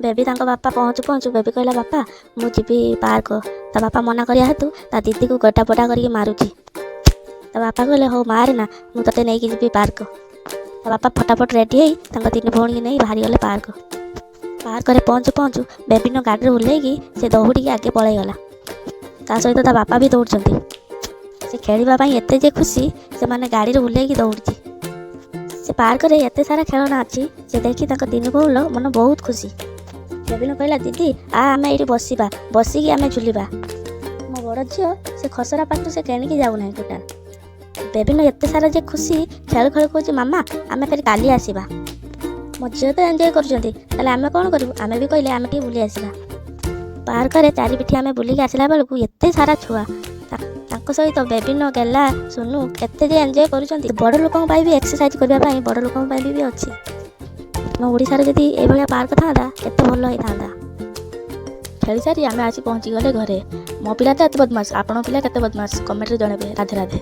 Baby ତାଙ୍କ ବାପା ପହଞ୍ଚୁ ପହଞ୍ଚୁ ବେବି କହିଲା, "ବାପା, ମୁଁ ଯିବି ପାର୍କ।" ତା ବାପା ମନା କରିବା ହେତୁ ତା ଦିଦିକୁ ଗଟା ପଟା କରିକି ମାରୁଛି। ତା ବାପା କହିଲେ, "ହଉ, ମାରେ ନା, ମୁଁ ତୋତେ ନେଇକି ଯିବି ପାର୍କ।" ତା ବାପା ଫଟାଫଟ ରେଡ଼ି ହେଇ ତାଙ୍କ ତିନି ଭଉଣୀକି ନେଇ ବାହାରିଗଲେ ପାର୍କ। ପାର୍କରେ ପହଞ୍ଚୁ ପହଞ୍ଚୁ ବେବିନ ଗାଡ଼ିରୁ ଓହ୍ଲେଇକି ସେ ଦୌଡ଼ିକି ଆଗେ ପଳେଇଗଲା। ତା ସହିତ ତା ବାପା ବି ଦୌଡ଼ୁଛନ୍ତି। ସେ ଖେଳିବା ପାଇଁ ଏତେ ଯେ ଖୁସି, ସେମାନେ ଗାଡ଼ିରୁ ଓହ୍ଲେଇକି ଦୌଡ଼ୁଛି। ସେ ପାର୍କରେ ଏତେ ସାରା ଖେଳଣା ଅଛି, ସେ ଦେଖି ତାଙ୍କ ତିନି ଭଉଣୀର ମନ ବହୁତ ଖୁସି। ବେବିନ କହିଲା, "ଦିଦି, ଆମେ ଏଇଠି ବସିବା, ବସିକି ଆମେ ଝୁଲିବା।" ମୋ ବଡ଼ ଝିଅ ସେ ଖସରା ପାଖରୁ ସେ କେଣିକି ଯାଉନାହିଁ ଟୋଟାଲ। ବେବିନ ଏତେ ସାରା ଯେ ଖୁସି, ଖେଳୁ ଖେଳୁ କହୁଛି, "ମାମା, ଆମେ ଫେର କାଲି ଆସିବା।" ମୋ ଝିଅ ତ ଏନ୍ଜୟ କରୁଛନ୍ତି, ତାହେଲେ ଆମେ କ'ଣ କରିବୁ? ଆମେ ବି କହିଲେ, ଆମେ ଟିକେ ବୁଲି ଆସିବା। ପାର୍କରେ ଚାରିପିଠି ଆମେ ବୁଲିକି ଆସିଲା ବେଳକୁ ଏତେ ସାରା ଛୁଆ, ତାଙ୍କ ସହିତ ବେବିନ, ଗେଲା, ସୁନୁ କେତେ ଯେ ଏନ୍ଜୟ କରୁଛନ୍ତି। ବଡ଼ ଲୋକଙ୍କ ପାଇଁ ବି ଏକ୍ସରସାଇଜ କରିବା ପାଇଁ ବଡ଼ ଲୋକଙ୍କ ପାଇଁ ବି ଅଛି। ଆମ ଓଡ଼ିଶାରେ ଯଦି ଏଇଭଳିଆ ପାର୍କ ଥାନ୍ତା, କେତେ ଭଲ ହେଇଥାନ୍ତା। ଖେଳି ସାରି ଆମେ ଆସି ପହଞ୍ଚିଗଲେ ଘରେ। ମୋ ପିଲା ତ ଏତେ ବଦମାସ, ଆପଣଙ୍କ ପିଲା କେତେ ବଦମାସ, କମେଣ୍ଟରେ ଜଣାଇବେ। ରାଧେ ରାଧେ।